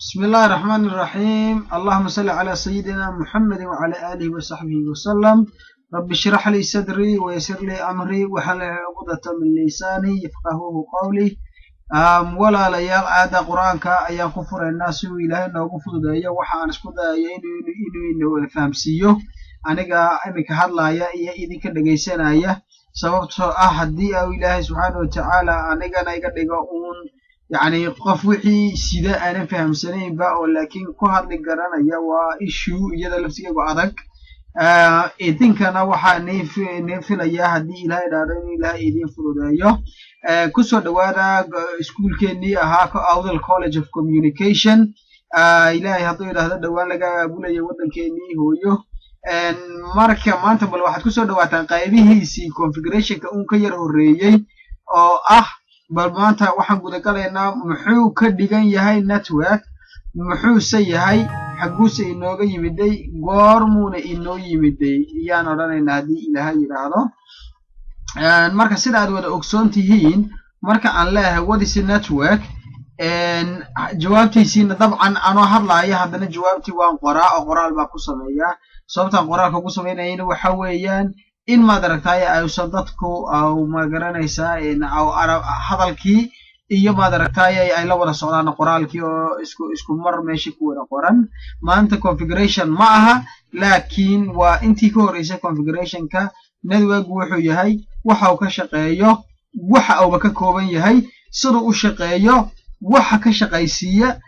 بسم الله الرحمن الرحيم. اللهم صل على سيدنا محمد وعلى آله وصحبه وسلم. رب اشرح لي صدري ويسر لي أمري واحلل عقدة من لساني يفقهوه قولي. Walaalayaal, aayadda Qur-aanka ayaan ku furaynaa si uu Ilaahay noogu fududeeyo. Waxaan isku dayaya inuu ina wada fahamsiiyo, aniga iminka hadlaya iyo idinka dhegaysanaya, sababtoo ah haddii uu Ilaahay subxaana watacaala anigana iga dhigo uun yacni qof wixii sida aanan fahamsanaynba oo laakiin ku hadli garanaya, waa issue iyada laftigeegu adag. Idinkana waxaa nii filayaa, haddii Ilahay idhaahdo, inuu Ilaahay idiin fududeeyo. Kusoo dhawaada iskuulkeenii ahaa Awdal College of Communication. Ilaahay hadduu idhaahdo, dhowaan laga aabulayo waddankeenii hooyo. Marka maanta bal waxaad kusoo dhawaataan qaybihiisii configurationka uun ka yar horreeyey, oo ah bal maanta waxaan gudagalaynaa muxuu ka dhigan yahay network, muxuuse yahay, xaguuse inooga yimiday, goormuuna inoo yimiday iyaan odhanaynaa, haddii Ilaahay yidhaahdo. Marka sida aad wada ogsoon tihiin, marka aan leeyahay "What is network?", jawaabtiisiina dabcan anoo hadlaaya haddana jawaabtii waan qoraa oo qoraal baa ku sameeyaa. Sababtaan qoraalka ku samaynayana waxa weeyaan in, maad aragtay, aysan dadku au ma garanaysaa hadalkii iyo, maad aragtay, ay la wada socdaan qoraalkii oo isku mar meesha ku wada qoran. Maanta configuration ma aha, laakiin waa intii ka horreysay configurationka. Network wuxuu yahay, waxa uu ka shaqeeyo, waxa uuba ka kooban yahay, siduu u shaqeeyo, waxa ka shaqaysiiya,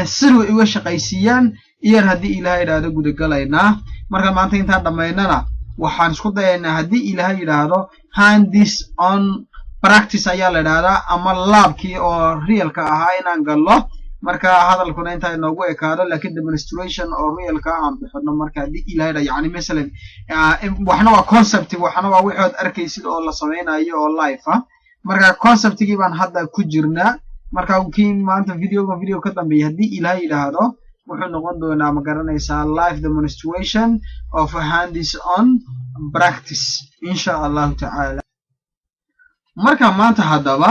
siduu uga shaqaysiiyaan iyaan, haddii Ilahay idhaahdo, gudagalaynaa. Marka maanta intaan dhammaynana waxaan isku dayaynaa, haddii Ilaahay yidhaahdo, hands on practice ayaa la idhahdaa, ama labkii oo realka ahaa inaan gallo. Marka hadalkuna intaa inoogu ekaado, laakiin demonstration oo realka aan bixino. Marka haddii Ilahay dha, yani masalan, waxna waa concept, waxna waa wixood arkaysid oo la samaynayo oo live ah. Marka conceptigii baan hadda ku jirnaa. Marka kii maanta videoga video ka dambeeya, haddii Ilahay yidhaahdo, wuxuu noqon doonaa, ma garanaysaa, live demonstration of hands on practice, insha Allahu tacaala. Marka maanta haddaba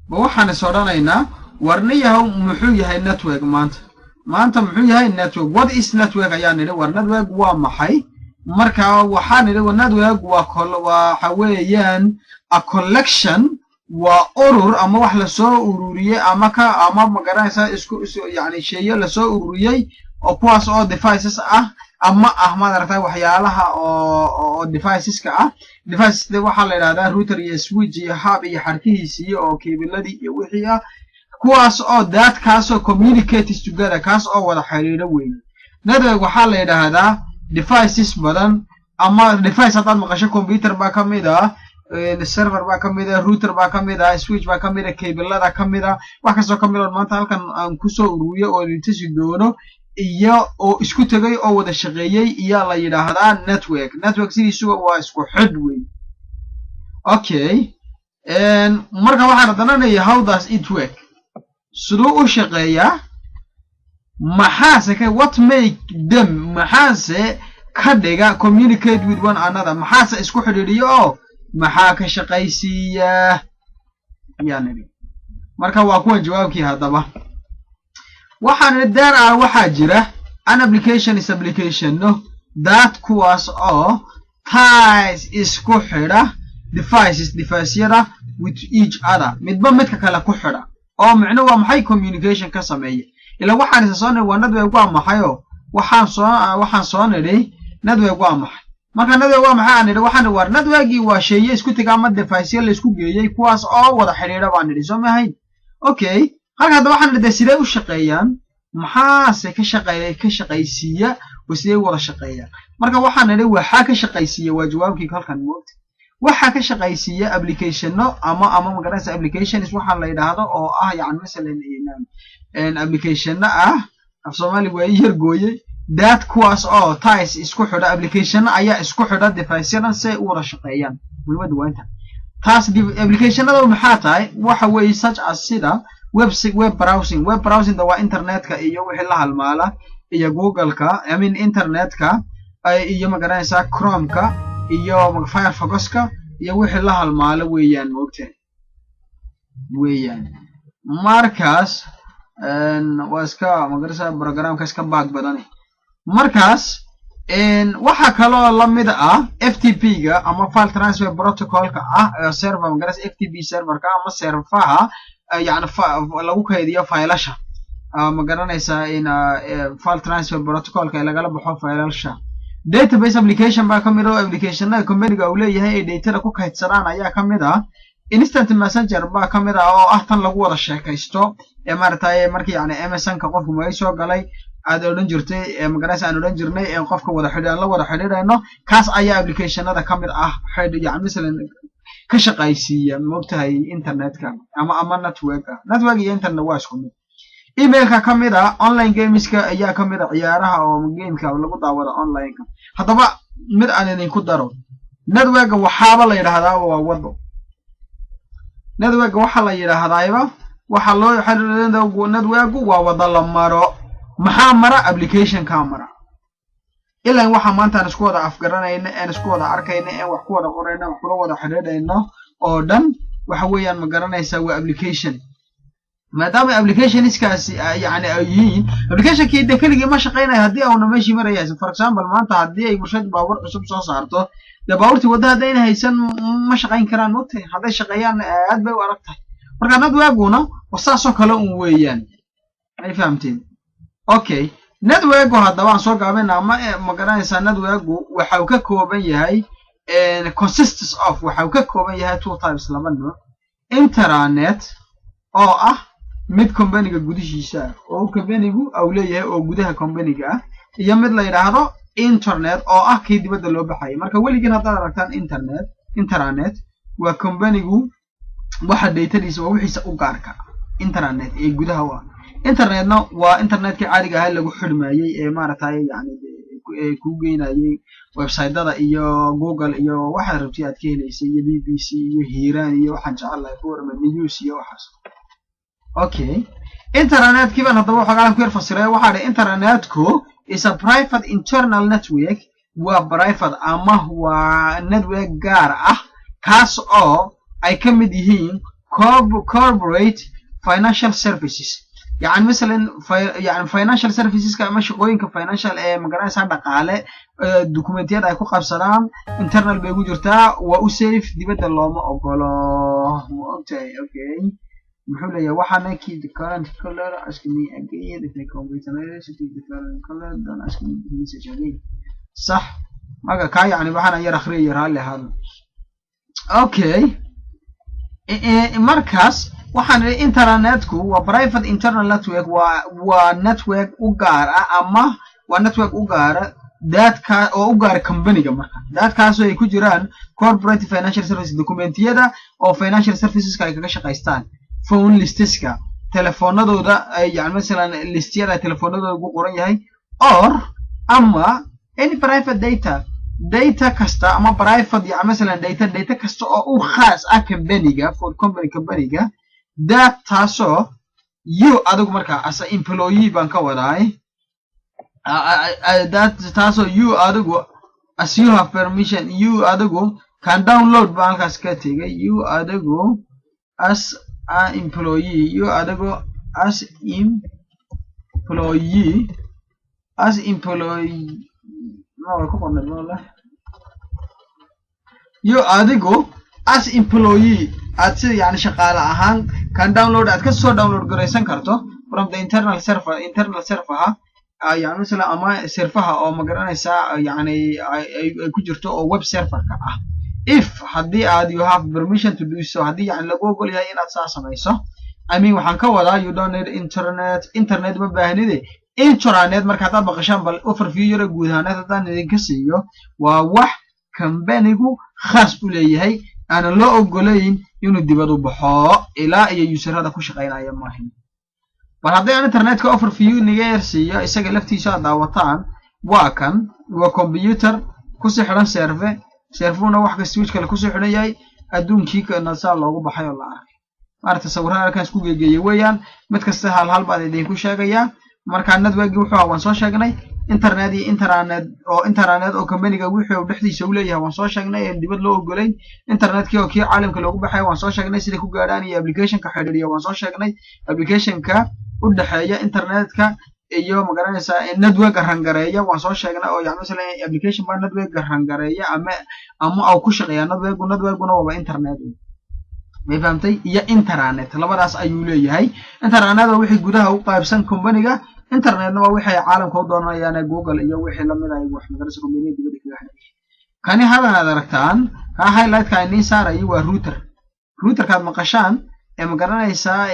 ba waxaan is odhanaynaa, warniyahow, muxuu yahay network maanta? Maanta muxuu yahay network? "What is network?" ayaa nidhi. War network waa maxay? Marka waxaa nidhi network waa waxa weeyaan a collection, waa urur ama wax lasoo ururiyey ama ka ama, ma garanaysaa, isku yani sheeyo lasoo ururiyey oo kuwaas oo devices ah ama ah, maad aragtaa, waxyaalaha oo deviceska ah. Devices de waxaa la yidhahdaa router iyo switch iyo hub iyo xarkihiisii oo cableladii iyo wixii ah, kuwaas oo that kaasoo communicates together, kaas oo wada xiriiro weeye. Network waxaa la yidhaahdaa devices badan ama device haddaad maqasho, computer baa ka mid ah, server baa ka mid ah, router baa ka mid ah, switch baa ka mid ah, cablelada ka mid ah, wax kastoo ka mid oo maanta halkan aan kusoo ururiyo oo idin tusi doono iyo oo isku tegay oo wada shaqeeyey iyaa la yidhaahdaa network. Network sidiisuba waa isku xidh wey. Okay, marka waxaan haddana "How does it work?" Siduu u shaqeeyaa? Maxaase ka what make them, maxaase ka dhiga communicate with one another? Maxaase isku xidhiidhiyo oo maxaa ka shaqaysiiya ayaa nidhi. Marka waa kuwan jawaabkii. Haddaba waxaan nidhi there are, waxaa jira, an application is applicationno, that kuwaas oo ties, isku xidha, devices, deviceyada, with each other, midba midka kale ku xidha, oo micno waa maxay, communication ka sameeya. Ila waxaan isa soo nidhi waa network waa maxayo. Waxaan soo nidhi network waa maxay. Marka network waa maxay aan nidhi, waxaan nidhi war networkii waa sheeye isku tega ama deviceyo la isku geeyey, kuwaas oo wada xidhiidha baan nidhi, soo mahayn? Okay, halka hadda waxaan nidhi sidee u shaqeeyaan, maxaase ka shaqaysiiya oo sidee u wada shaqeeyaan? Marka waxaan nidhi waxaa ka shaqaysiiya, waa jawaabkii halkan moogta, waxaa ka shaqaysiiya applicationo ama magaranaysa applications waxaa la yidhaahdo oo ah, yani masalan, applicationo ah. Af Soomaali waa ii yargooyey. That kuwaas oo ties, isku xidha, applicationo ayaa isku xidha deviceyadan si ay u wada shaqeeyaan. Muhiimadda waa inta taas. Applicationada maxaa tahay? Waxa weeye such as, sida web browsing. Web browsingda waa internetka iyo wixii la halmaala iyo Googleka, I mean internetka iyo, magaranaysaa, Chromeka iyo Firefoxka iyo wixii la halmaalo weeyaan, moogtahay weeyaan. Markaas Waa iska magarasa programka iska baag badane. Markaas waxaa kaloo lamid ah FTP ga ama file transfer protocolka ah, server magarasa FTP serverka ama serverha yani lagu kaydiyo faylasha, ma garanaysaa, in file transfer protocolka ee lagala baxo faylasha. Database application baa kamid ah oo applicationada companyga uu leeyahay ay datada ku kaydsadaan ayaa kamid ah. Instant messenger baa kamid ah oo ah tan lagu wada sheekaysto ee maaragtay markii yani MSN-ka qofku maga soo galay aad odhan jirtay, magaraysa, aan odhan jirnay ee qofka wada xidhi aan la wada xidhiidhayno. Kaas ayaa applicationada kamid ah, yani masalan ka shaqaysiiya, moogtahay, internetka ama networka. Network iyo internet waa isku mid. Emailka ka mid ah, online gameska ayaa ka mid a, ciyaaraha oo gameka lagu daawado onlineka. Haddaba mid aan idinku daro, networka waxaaba la yidhaahdaaba waa wado. Networka waxaa la yidhaahdaayba waxaa loo networku waa wado la maro. Maxaa mara? Applicationkaa mara. Ilan waxaa maanta aan isku wada afgaranayno, aan isku wada arkayno, aan wax ku wada qorayno, wax kula wada xidhiidhayno oo dhan waxa weeyaan, ma garanaysaa, waa application. Maadaama applicationskaasi yani ay yihiin applicationkii de keligii ma shaqaynayo haddii auna meeshii maraya. For example, maanta haddii ay warshad baabuur cusub soo saarto, dee baabuurtii wadda haddayna haysan ma shaqayn karaan, mogtahay? Hadday shaqeeyaan aad bay u adag tahay. Marka networkuna saasoo kale un weeyaan. Ay fahamteen? Okay, networku haddaba aan soo gaabina ama, ma garanaysaa, networku waxa uu ka kooban yahay, consists of, waxa uu ka kooban yahay two types, laba nooc: intranet oo ah mid companyga gudihiisa ah oo companygu au leeyahay oo gudaha companyga ah, iyo mid la yidhaahdo internet oo ah kii dibadda loo baxayay. Marka weligiin haddaad aragtaan internet, intranet waa companygu waxa datadiisa, waa wixiisa u gaarka intranet ee gudaha u ah. Internetna waa internetkii caadiga ahaa lagu xidhmayey ee maaragtay yani kuu geynayay websiteda iyo Google iyo waxaad rabtay aad ka helaysay iyo BBC iyo Hiiraan iyo waxaan jecelahay Forum News iyo waxaas. Okay, intranetkii baan haddaba waxoogaan ku yar fasiray. Waxaa dhi intranetku is a private internal network, waa private ama waa network gaar ah, kaas oo ay ka mid yihiin corporate financial services, yani masalan yani financial serviceska ama shaqooyinka financial ee, magaranaysaa, dhaqaale, documentiyada ay ku qabsadaan internal bay ugu jirtaa, waa u safe, dibadda looma ogolo, ma ogtahay? Okay, muxuu leeyahay waxaana? Keep the current color, ask me again if I computer to keep the current color, don't ask me the message again. Sax maga kaa yani waxaana yar akhriyaya, raalli ahaado. Okay, markaas waxaan idhi intranetku waa private internal network, waa network u gaar ah ama waa network u gaara daadka oo u gaara companyga. Marka daadkaasoo ay ku jiraan corporate financial services, documentiyada oo financial serviceska ay kaga shaqaystaan, phone listiska, telefoonadooda, yani masalan listiyada telefoonadooda ugu qoran yahay, or ama any private data, data kasta ama private, yani masalan data kasta oo u khaas ah companyga, for company, companyga that taasoo you adigu markaa as a employee baan ka wadaay, that taasoo you adigu as you have permission, you adigu can download baan halkaas ka tegay. You adigu as a employee, you adigu as employee ma way ku qornay wala, you adigu as employee aad sida yani shaqaale ahaan can download, aad kasoo download garaysan karto from the internal server, internal serverha, yani masalan ama serverha oo, ma garanaysaa, yani ay ku jirto oo web serverka ah, if haddii aad you have permission to do so, haddii yani lagu ogol yahay inaad saa samayso. I mean, waxaan ka wadaa you don't need internet, internet ma baahnide. Intranet marka haddaad maqashaan, bal overview yaro guud ahaaneed haddaan idinka siiyo, waa wax companygu khaas u leeyahay, aanan loo ogolayn inuu dibad u baxo ilaa iyo userada ku shaqaynaya maahin. Bal haddii aan internetka overview niga yar siiyo isaga laftiisa aad daawataan, waa kan, waa computer kusii xidhan server, serveruna wax kasta switch kale kusii xidhan yahay, adduunkii kana saa loogu baxay oo la arkay. Maaragta sawirada halkaas ku geegeeyay weeyaan, mid kasta hal hal baan idinku sheegayaa. Marka networkii wuxuu ahaa waan soo sheegnay, internet iyo intranet oo intranet oo companyga wixii uu dhexdiisa u leeyahay waan soo sheegnay een dibad loo ogolayn. Internetkii oo kii caalamka loogu baxay waan soo sheegnay, siday ku gaadhaan iyo applicationka xidhiidhiya waan soo sheegnay, applicationka U dhexeeya internetka iyo, magaranaysaa, networka run gareeya. Waan soo sheegnay oo yani masalan application baa networka run gareeya ama au ku shaqeeya networku. Networkuna waaba internet, may fahamtay? Iyo intranet, labadaas ayuu leeyahay. Intranet waa wixii gudaha u qaybsan companyga, internetna waa wixii ay caalamka u doonanayaan, Google iyo wixii lamid ay wax, magaranaysa, companyga dibadda kaga xidhay. Kani hadan aad aragtaan, kaa highlightka iniin saarayo, waa router. Routerkaad maqashaan ee, magaranaysaa,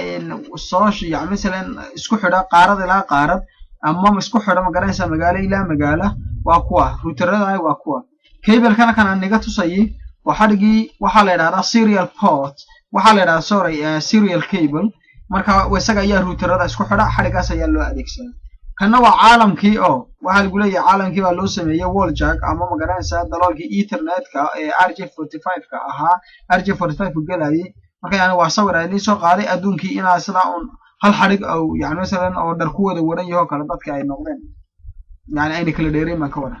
soo yani masalan isku xidha qaarad ilaa qaarad ama isku xidha, magaranaysaa, magaalo ilaa magaalo, waa kuwa routerada, waa kuwa. Cablekana kan aan niga tusayay waa xadhigii. Waxaa la yidhahdaa serial port, waxaa la yidhahdaa, sorry, serial cable. Marka isaga ayaa routerada isku xidha, xadhigaas ayaa loo adeegsadaa. Kanna waa caalamkii oo waxaa lagu leeyahay caalamkii baa loo sameeyey wall jack ama, magaranaysaa, daloolkii ethernetka ee RJ45 ka ahaa, RJ45 ku gelayay. Marka yani waa sawir aan soo qaaday adduunkii inaa sidaa un hal xadhig oo yani masalan oo dhar ku wada waran yahoo kale dadka ay noqdeen, yani ayna kala dheerayn baan ka wada.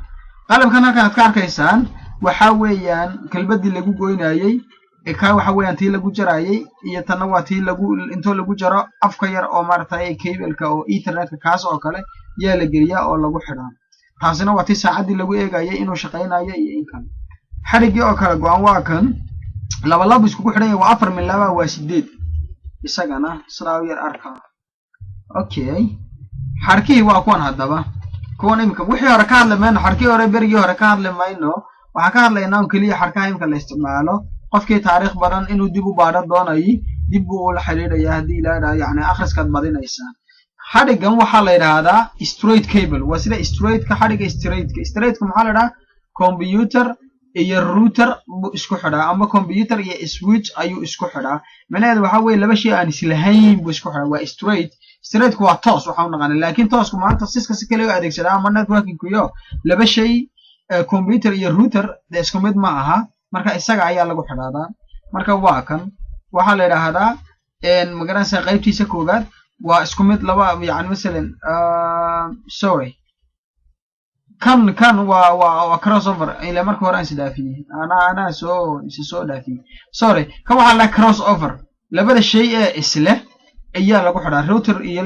Qalabkan halkan aad ka arkaysaan waxa weeyaan kelbadii lagu goynayey. Ka waxa weeyaan tii lagu jarayey, iyo tanna waa tii lagu intoo lagu jaro afka yar oo maaragtay cableka oo ethernetka kaas oo kale yaa la geliyaa oo lagu xidhaa. Taasina waa tii saacaddii lagu eegayay inuu shaqaynayo iyo in kale. Xadhiggii oo kale go-an waa kan, laba laba iskugu xidhan yahay, waa afar min laba, waa sideed. Isagana sidaa u yar arkaa. Okay, xarkihii waa kuwan. Haddaba kuwan imika wixii hore ka hadli mayno, xarkihii hore, berigii hore ka hadli mayno. Waxaan ka hadlaynaa un keliya xarkaha imika la isticmaalo. Qofkii taariikh badan inuu dib u baadho doonayay, dib buu ula xidhiidhaya haddii ilaa idhaha. Yani akhriskaad badinaysaa. Xadhiggan waxaa la yidhaahdaa straight cable. Waa sida straightka, xadhigga straightka. Straightka maxaa la idhaha? Computer iyo router buu isku xidhaa ama computer iyo switch ayuu isku xidhaa. Macnaheedu waxa weye laba shay aan islahayn buu isku xidhaa, waa straight. Straightku waa toos waxaan u naqaana, laakiin toosku maanta siska si kale u adeegsadaa ama networkingkuyo laba shay, computer iyo router, dee isku mid ma aha. Marka isaga ayaa lagu xidhaadaa. Marka waa kan, waxaa la yidhaahdaa, magaranaysa, qaybtiisa koowaad waa isku mid laba, yani masalan, sorry, kan waa crossover. Ila marka hore aan is dhaafiyey, anaa soo isa soo dhaafiyey, sorry. Kan waxaa la cross over, labada shay ee isleh ayaa lagu xidhaa, router iyo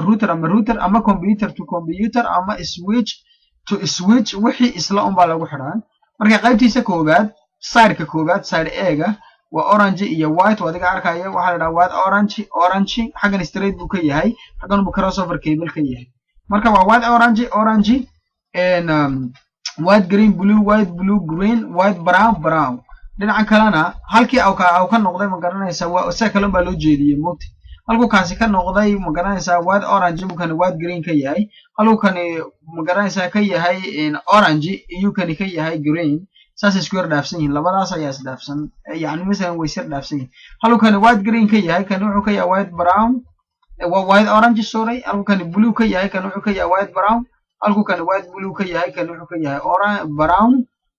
router ama router ama computer to computer ama switch to switch, wixii isla unbaa lagu xidhaa. Marka qaybtiisa koowaad, sideka koowaad, side A-ga, waa orange iyo white. Adiga arkaya, waxaa la dhaha white, orange, orange. Xaggan straight buu ka yahay, xaggan buu crossover cable ka yahay. Marka waa white, orange, orange, and white, green, blue, white, blue, green, white, brown, brown. Dhinaca kalena halkii aw ka noqday, ma garanaysaa, waa isaga kale baa loo jeediyey mogta. Halkuu kaasi ka noqday, ma garanaysaa, white orange buu kani white green ka yahay. Halkuu kani, ma garanaysaa, ka yahay orange iyuu kani ka yahay green. Saasay isku yar dhaafsan yihiin, labadaas ayaa isdhaafsan, yani masalan way isyar dhaafsan yihiin. Halkuu kani white green ka yahay, kani wuxuu ka yahay white brown, white orange, sorry. Halkuu kani blue ka yahay, kani wuxuu ka yahay white brown. Halkuu kani white blue ka yahay, kani wuxuu ka yahay orange brown.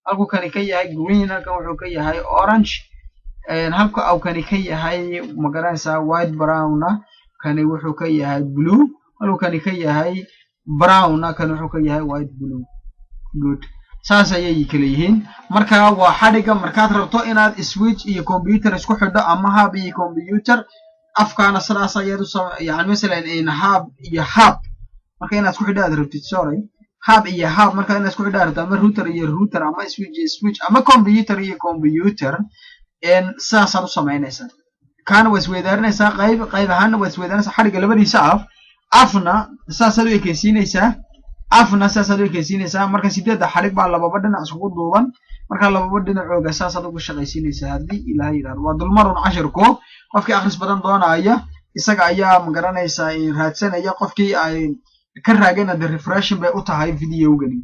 Halkuu kani ka yahay green, halkan wuxuu ka yahay orange. Halka au kani ka yahay, ma garanaysaa, white browna, kani wuxuu ka yahay blue. Halkuu kani ka yahay browna, kani wuxuu ka yahay white blue. Good, saas ayay kala yihiin. Marka waa xadhigga markaad rabto inaad switch iyo computer isku xidho ama hub iyo computer. Afkaana sidaas ayaad u, yani masalan hub iyo hub marka inaad isku xidho aad rabtid, sorry, hub iyo hub marka inaad isku xidho aad rabto, ama router iyo router ama switch iyo switch ama computer iyo computer, sidaasaad u samaynaysaa. Kaana waa isweydaarinaysaa, qayb qayb ahaanna waa isweydaarinaysaa. Xadhigga labadiisa af, afna saasaad u ekeysiinaysaa, afna saasaad u ekeysiinaysaa. Marka sideedda xadhig baa lababa dhinac iskugu duuban. Marka lababa dhinacooga saasaad uga shaqaysiinaysaa haddii Ilaahay yidhahdo. Waa dulmarun cashirku. Qofkii akhris badan doonaya isaga ayaa, magaranaysaa, raadsanaya. Qofkii ay ka raagayna the refreshing bay u tahay videogani.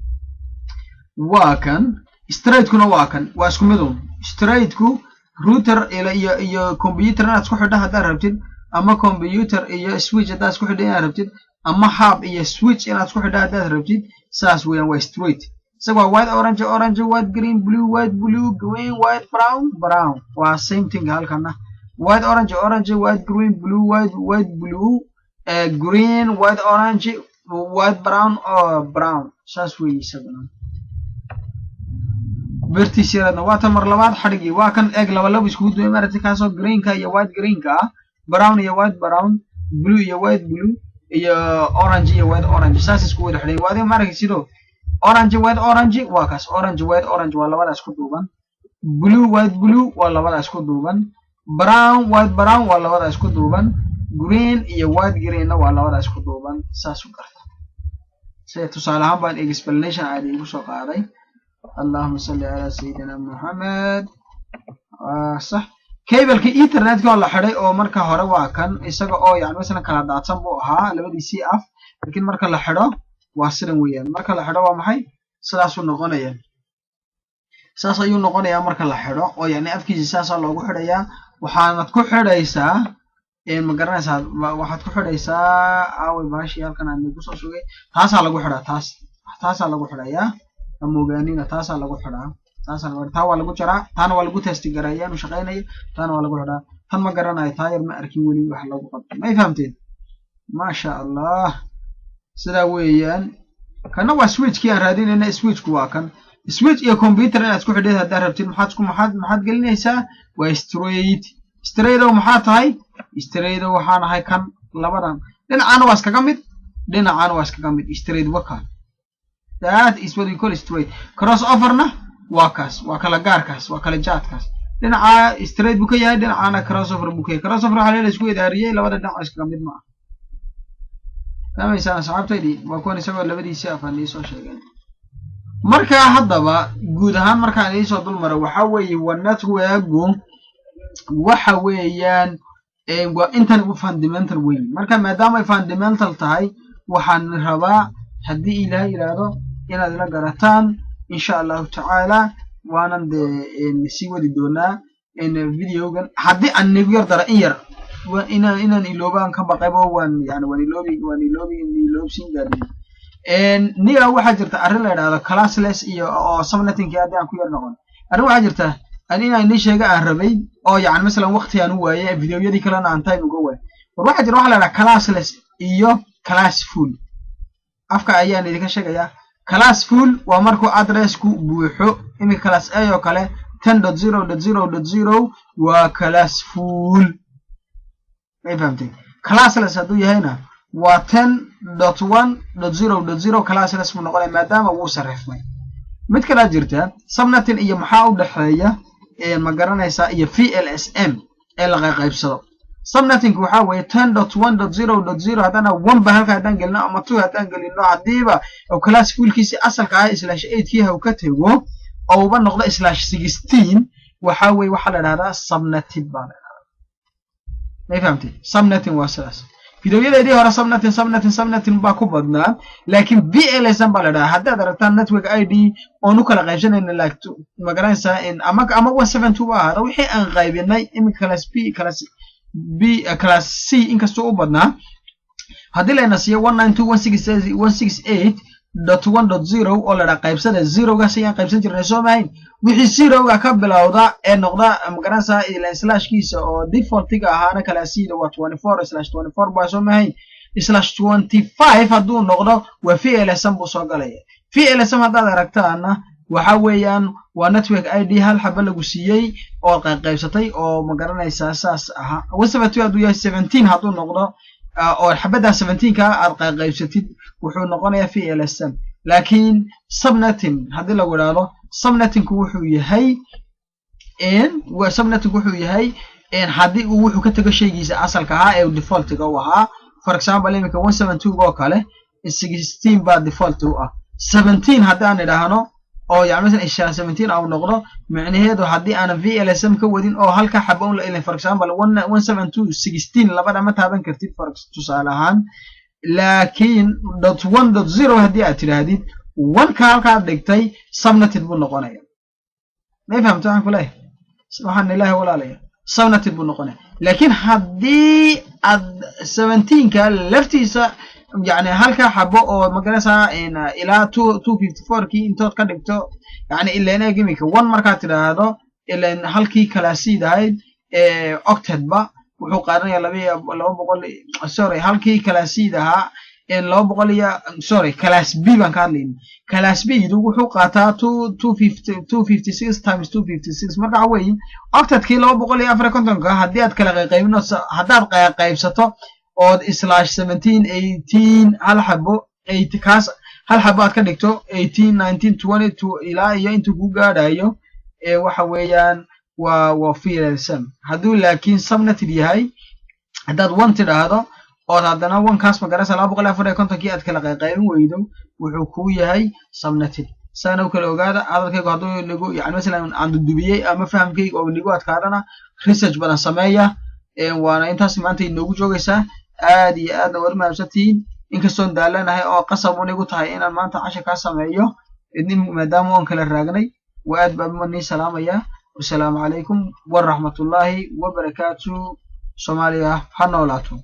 Waa kan straightkuna, waa kan, waa isku midun straightku. Router iyo computer inaad isku xidho haddaad rabtid, ama computer iyo switch haddaad isku xidho inaad rabtid, ama hub iyo switch inaad isku xidho haddaad rabtid, saas weeyaan, waa straight. Isaga waa white, orange, orange, white, green, blue, white, blue, green, white, brown, brown. Waa same thing. Halkana white, orange, orange, white, green, blue, white, white, blue, green, white, orange, white, brown or brown, saas weeye. Isaguna bertiis yareedna waa tan. Mar labaad xadhigii waa kan. Eeg, laba laba iskugu duway, maaragtay, kaasoo greenka iyo white greenka ah, brown iyo white brown, blue iyo white blue. Iyo orange iyo white orange saas isku wada xidhay. Waa adiga ma arkaysido orange, white, orange waa kaas. Orange, white, orange waa labada isku duuban. Blue, white, blue waa labada isku duuban. Brown, white, brown waa labada isku duuban. Green iyo white, greenna waa labada isku duuban. Saas u garta. Sida tusaale ahaan baan explanation aad igu soo qaaday. Allahuma salli calaa sayidina Muxamed. Sax, cableka ethernetka oo la xidhay oo marka hore waa kan, isaga oo yani masalan kala daadsan buu ahaa labadiisii af, laakiin marka la xidho waa sidan weeyaan. Marka la xidho waa maxay? Sidaasuu noqonaya, saas ayuu noqonayaa marka la xidho, oo yani afkiisa saasaa loogu xidhayaa. Waxaanad ku xidhaysaa, ma garanaysaa, waxaad ku xidhaysaa, aaway baashii halkan aan igu soo sugay? Taasaa lagu xidhaa, taas taasaa lagu xidhayaa. Hamogaanina, taasaa lagu xidhaa, taasaa lagu taa waa lagu jaraa, taana waa lagu testi gareeyaa inuu shaqaynayo, taana waa lagu xidhaa. Tan ma garanayo, taa yar ma arkin weli wax lagu qabto. May fahamteen? Maasha Allah, sidaa weeyaan. Kana waa switchkii aan raadinayna. Switchku waa kan. Switch iyo computer inaad isku xidheed haddaad rabtid, maxaad isku maxaad maxaad gelinaysaa? Waa straight. Straightow maxaa tahay? Straightow waxaan ahay kan labadan dhinacana waa iskaga mid, dhinacana waa iskaga mid. Straight waka, that is what we call straight. Cross overna waa kaas, waa kala gaarkaas, waa kala jaadkaas. Dhinaca straight buu ka yahay, dhinacana cross over buu ka yahay. Cross over waxaa la isku idaariyey, labada dhinac oo iskaga mid ma ah. Fahmaysaan, asxaabtaydii? Waa kuwan isagoo labadiisii afaan iisoo sheegeen. Marka haddaba guud ahaan markaan iisoo dul maro, waxa weeye waa networku waxa weeyaan waa intan u fundamental weyn. Marka maadaama ay fundamental tahay, waxaan rabaa haddii Ilaahay yidhaahdo inaad ila garataan, insha Allahu tacaala. Waanan dee sii wadi doonaa videogan. Haddii aan nigu yar dara in yar, inaan iloobaan ka baqaybo, waan yani waan iloobi, waan iloobi, iloobsin gaadhin niga. Waxaa jirta arrin la yidhahdo classless iyo oo subnettingki haddii aan ku yar noqon. Arrin waxaa jirta an inaan inii sheega aan rabay, oo yani masalan waqti aan u waayay, videoyadii kalena aan time uga waayay. War waxaa jira waxa la yidhaha classless iyo classful. Afka ayaan idinka sheegayaa. Classful waa markuu addressku buuxo. Iminka class A oo kale, 10.0.0.0 waa classful. May fahamtay? Classless hadduu yahayna waa 10.1.0.0, classless buu noqonaya maadaama wuu sarifmay. Mid kalaa jirta, subnetting iyo maxaa u dhexeeya, ma garanaysaa, iyo VLSM ee la qaybsado. Subnetting waxaa weeye 10.1.0.0 haddana one ba halka haddaan gelino ama two haddaan gelino, haddiiba oo class fullkiisi asalka ah /8 kii ha u ka tego oo uba noqdo /16, waxaa weeye waxaa la idhahdaa subnetting baa la idhahdaa. May fahamtay? Subnetting waa sidaas. Videoyadeedii hore subnetting, subnetting, subnetting baa ku badnaa, laakiin VLSM baa la idhahdaa. Haddaad aragtaan network ID oon u kala qaybsanayna, like, ma garanaysaa, ama 172 ba ahaada wixii aan qaybinay. Iminka class B, class B, class C inkastoo u badnaa, haddii layna siiyo 192.168.1.0 oo la dhaa qaybsada, zerogaas ayaan qaybsan jirnay, soo mahayn? Wixii zeroga ka bilowda ee noqda, magaranaysaa, ila slashkiisa oo defaultiga ahaana class C da waa 24 /24 baa, soo mahayn? /25 hadduu noqdo waa VLSM buu soo galaya. VLSM haddaad aragtaana waxa weeyaan waa network ID hal xaba lagu siiyey oo qaybqaybsatay oo, ma garanaysaa, saas ahaa. 172 hadduu yahay, 17 hadduu noqdo oo xabaddaa 17ka aad qaybqaybsatid, wuxuu noqonayaa VLSM. Laakiin subnetting haddii lagu idhaahdo, subnetting wuxuu yahay haddii uu wuxuu ka tego shaygiisa asalka ahaa ee defaultiga u ahaa. For example, iminka 172 oo kale 16 baa default u ah. 17 haddii aan idhaahno oo yani masalan ishaa 17 au noqdo, micnaheedu haddii aanan VLSM ka wadin oo halka xaba un la ilin, for example 172 16 labada ma taaban kartid, for tusaale ahaan. Laakiin .1.0 haddii aad tidhaahdid, one ka halkaad dhigtay subnetted buu noqonaya. May fahamta waxaan ku leeyahay? Waxaan Ilaahay walaalaya, subnetted buu noqonaya. Laakiin haddii aad 17ka laftiisa, yani halka xabo oo, magaraysaa, ilaa 254 kii intood ka dhigto, yani ilan eeg iminka one markaad tidhaahdo, ilan halkii class C ahayd octetba wuxuu qaadanaya 200, sorry, halkii class C ahaa 200 iyo, sorry, class B baan ka hadlayna. Class B du wuxuu qaataa 256 times 256. Marka waxa weeye octetkii 254ka haddii aad kala qayqaybino, haddaad qaybsato Ood /17 18 hal xabo eight kaas hal xabo aad ka dhigto, 18 19 20 2 ilaa iyo intuu ku gaadhayo, ee waxa weeyaan waa VLSM. Hadduu laakiin subnetted yahay, haddaad one tidhaahdo ood haddana one kaas, magarasa, 254kii aad kala qayqaybin weydo, wuxuu kuu yahay subnetted. Saana u kala ogaada. Hadalkaygu hadduu nagu, yani masalan, aan dudubiyey ama fahamkayga oo nagu adkaadana, research badan sameeya. Waana intaas maanta inoogu joogaysaa. Aad iyo aadna waad mahadsantihiin, inkastoon daalanahay oo qasab un igu tahay inaan maanta cashir kaa sameeyo, maadaama oon kala raagnay. Waa aad baan nii salaamayaa. Wasalaamu calaykum waraxmatullaahi wabarakaatu. Soomaaliya ha noolaato.